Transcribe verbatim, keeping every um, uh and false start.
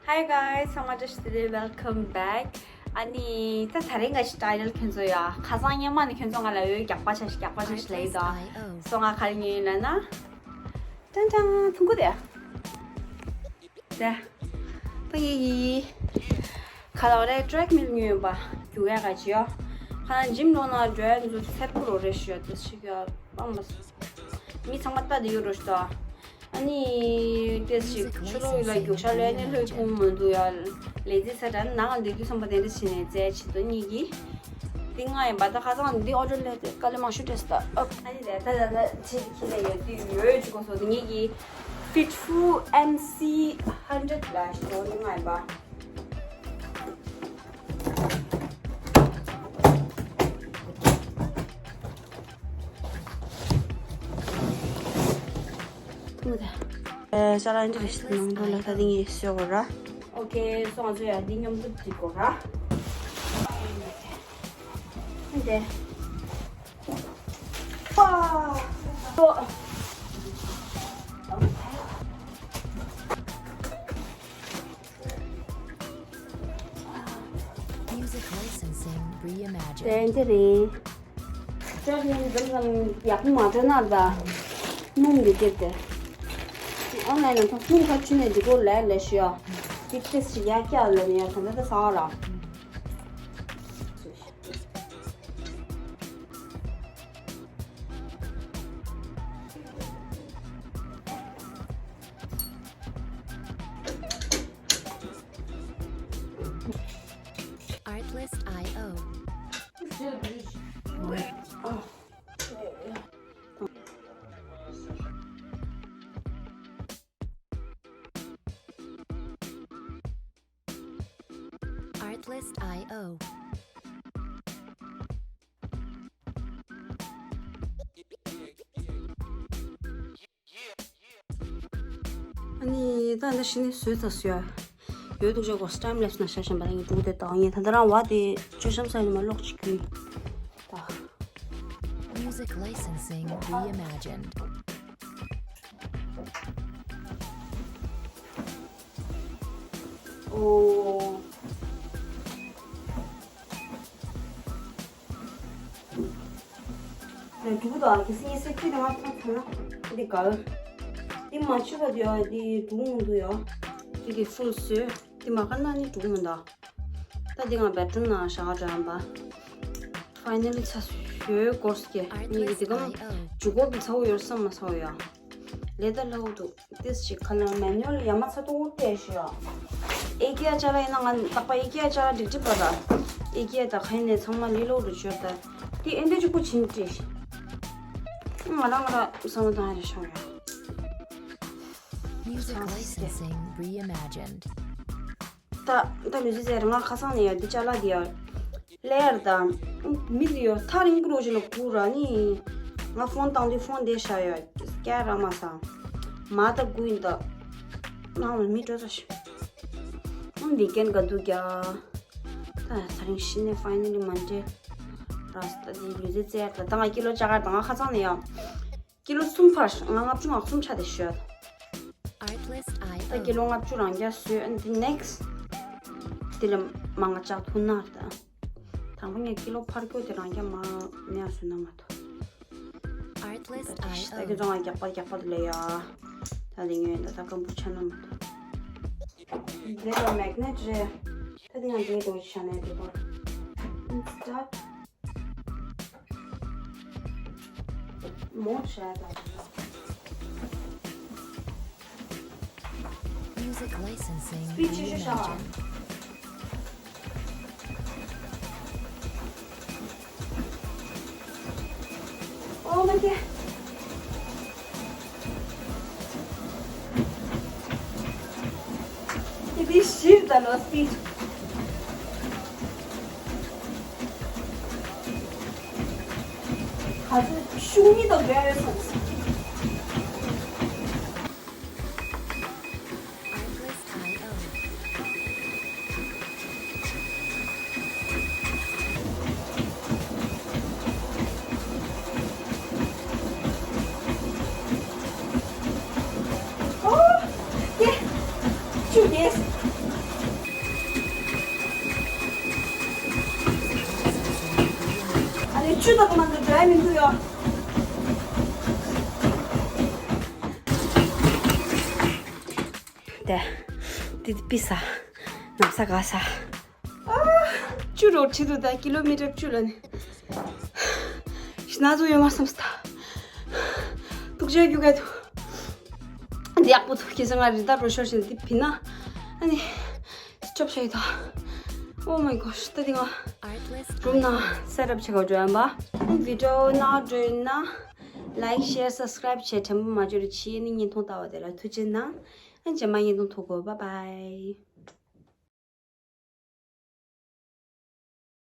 Hi guys, ཚང་མ་བཀྲ་ཤིས་བདེ་ལེགས། Welcome back. ཨ་ནི་ད་ད་རེས་ང་ཅི་ཊའི་ཊལ་ཁྱོད་ཚོ་ཡ་ཁ་སང་སྔོན་མ་ནས་ཁྱོད་ཚོ་ང་ལ་འོ་རྒྱག་པ་བྱ་ཞིག་རྒྱག་པ་བྱ་ཞིག་ལབ་ཡོད་དོ། སོ་ང་ག་རེ་ཉོས་ཡིན་ལབ་ན། ཏན་ཏན་ཐུང་གུ་དེ། དེ། ད་ཡི་ཡི། ཁ་ལག་རེད། ཊྲེག་མིལ་ཉོས་ཡོད་པ། རྒྱུག་ཡ་ག་ཅི་ཡོ། ཁ་ན་ཇིམ་ལོ་ན་འགྲོ་ཡ་འདུག་སེར་པོ་རོ་རེ་ཞུ་ཡ་དེ་ཞིག་ཡ་པང་མ། མི་ཚང་མ་ལྟ་དེ་ཡོད་རོ་ཞུ་དོ། ཨ་ནི། ཏེས་ཞིག་ཆུ་ལོག་ཡིན་ལ་རྒྱུག་ཤར་ལོས་ནི་ལྷོད་ཁུངས་མི་འདུག་ཡ། ལས་རྩིས་ས་དྲན་ནང་འདི་དུས་བསམ་པ་དེ་འདྲ་བྱས་ནས་རྩེ་ཆེ་དོ་གཉིས་ཀྱི། འདི་ང་ཡིན་པ་ད་ཁ་སང་འདི་ཨོ་ཌར་ལས་དེ་དཀའ་ལས་མང་ཤོས་སྤྲད་སོང་ད། ཨ་ནི་ལས་ད་ད་ད་ཆེ་ཁྱི་ལས་ཡོད་དུས་ཡོད་ཅིག་གོ་སོང་དེ་གཉིས་ཀྱི། Fitful M C hundred ལ་ཞིག་འདི་ང་ཡིན་པ། ཨེ་ཤ་ལ་འདི་རེད་ནང་དུ་ལ་ད་དེ་ངས་ཤོག་ར། ཨོ་ཁེ་སོང་ཚོ་ཡ་འདི་མཉམ་དུ་འགྲིག་གོ་ར། འདི། པ། ཏོ། Music licensing reimagined. དེ་འདི་རེད། ཅོག་ནི་འཛམ་ཙམ་ཡག་པོ་མ་འགྲོ་ན་ད། སྣུམ་འདི་སྟེར་ཏེ། ཨོན་ལན་ནང་ཐོག་སྣུམ་ཁ་ཆུ་ནས་འདི་གོ་ལས་ལས་ཤི་ཡ། འདི་ཏེས་ཤི་ཡ་ཀྱ་ལ་ནི་ཡ་ཐོན་ད་ད་ས་ར། Artlist I O. Artlist I O. ཨ་ནི་ད་འདི་ཤི་ནི་བཟོས་ཚར་སོང་ཡ། ཡོད་འདུག་ཅོག་གོ་སི་ཊེམ་ལེབ་སི་ན་ཤ་ཞན་པ་ད་ངས་འབྲུག་དེ་དང་ངས་ད་ད་རང་བ་དེ་ཅོ་ཤམ་ས་ཡིན་མ་ལོག་ཅིག་གི། ད། Music licensing reimagined. ཨོ། ལས་འགྲུབ་དང་གི་སི་ངའི་སེ་ཁྲི་དང་ང་ཐང་ཐང་ན་འདི་གར། འདི་མ་ཆུ་བ་འདི་ཡོ་འདི་འགྲུབ་མི་འདུག་ཡོ། འདི་གི་ཕུལ་སོས་འདི་མ་ཁ་ན་ནི་འགྲུབ་མི་འདུག་ད་འདི་ང་བེད་རུམ་ནང་བཞག་འགྲོ་ཡང་པ། ཕའི་ནལ་ལི་ཚ་ཡོད་སྐོར་སྐྱེ་ངེད་ཀྱི་འདི་གམ་འཇུ་སྐོར་གྱི་ཚ་བོ་ཡོད་བསམ་མ་ཚ་བོ་ཡ། ལས་ད་ལྷག་འདུག་ཏིས་ཅིག་ཁ་ལ་མེ་ནུ་ཨལ་ཡ་མ་ཚ་ཏོག་ཏེ་ཤི་ཡ། ཨེ་ཀྱ་ཅ་ལ་ཡིན་ན་ང་ཏག་པ་ཨེ་ཀྱ་ཅ་ལ་འགྲིག་འགྲིག་པ་ར། ཨེ་ཀྱ་ད་ཁ་ཡིན་ནས་ཚང་མ་ལི་ལོག་རུ་བྱོས་ད། དེ་ཨེ་འདྲ་གཅིག་པོ་ཕྱིན་ཏེ། ང་རང་ང་ར་བསམ་བློ་བཏང་ཡ་རེ་ཤོར་ཡ། Music licensing reimagined. ད་ད་མི་ཟེར་ང་ཁ་སང་ནས་ཡ་འདི་ཅ་ལག་འདི་ཡ། ལེར་ད། མི་འདི་ཡོ་ཐག་རིང་པོ་རོ་ཞིག་ལ་སྒུག་ར་ནི། ང་ཕོན་བཏང་དུས་ཕོན་བསྡད་ཤག་ཡ། སྐྱ་ར་མ་ས། མ་ད་སྒུག་ཡིན་ད། ནང་ལ་མི་འགྲོ་ས་ཞིག་ཨང་འདི་རྐྱེན་ག་འདུག་ཀྱ། ད་ད་རིང་ཤི་ནས་ཕའི་ནལ་ལི་མན་ཌེ། ར་ས་ད་འདི་མི་ཟེར་ཙེ་ད་ད་ང་ཀི་ལོ་ཅ་ག་ད་ང་ཁ་སང་ནས་ཡ། ཀི་ལོ་གསུམ་འཕར་ང་ལྔ་བཅུ་ང་གསུམ་ཆགས་ཏེ་ཤོད། Artlist I O. ད་ཀི་ལོ་ལྔ་བཅུ་རང་རྒྱ་བཟོས་ཨ་ནི་དེ་ནེག་སི་དེ་ལ་མ་ང་ལྕགས་ཐུག་ན་རེད་ད། དང་པོ་ངས་ཀི་ལོ་འཕར་རྒྱུ་དེ་རང་རྒྱ་མ་ནས་བཟོས་ན་མ་ཐུབ། Artlist I O. ད་ཀི་ཚོ་ང་རྒྱག་པ་རྒྱག་པ་དེ་ལས་ཡ། ད་དེ་ངས་ད་ད་ཀམ་བུ་ཆ་ན་མ་ཐུབ། དེ་ལ་མེག་ནེ་ཊི་རེད། ད་དེ་ང་དེ་དོ་ཆ་ནས་དེ་པར། Start. མོ་བྱས་ད། Music licensing སྤི་ཅི་ཤི་ཤ། reimagined. Oh my god. དེ་དེ་ཞིབ་ད་ལོ་སི། ག་ཚོད་ཤུགས་མི་དང་འབྲེལ་ཡོད་སོང་། ཨོ། ཀེ། ཆུ་རེད། དེ། དེ་པི་ས། ནམ་ས་ག་ས། ཨ། བཅུ་རོ་ཁྲི་དུ་ད་ཀི་ལོ་མི་ཊར་བཅུ་ལ་ནི། ཤི་ན་ཚོ་ཡོད་མ་བསམ་སྟ། ཐུགས་རྗེ་རྒྱུ་ག་དུ། འདི་ཡག་པོ་ཐུགས་ཀྱི་ཟེར་ང་རི་ད་རོ་ཤོར་ཞིང་འདི་བི་ན། ཨ་ནི། སྐྱོབ་བྱ་ཡི་ད། Oh my gosh ད་འདི་ང་། རུམ་ན་སེ་ཊབ་བྱེད་ག་འགྲོ་ཡམ་པ། ཨ་ནི་བི་ཌིའོ་ན་འགྲོ་ཡིན་ན། Like share subscribe བྱེད་དྲན་པ་མ་བརྗོད་རེ་ཆི་ནི་བརྙན་ཐུང་ལྟ་བ་དེ་ལ་ཐུགས་རྗེ་གནང་། ཨ་ནི་རྗེས་མ་བརྙན་ཐུང་ཐུག་གོ bye bye།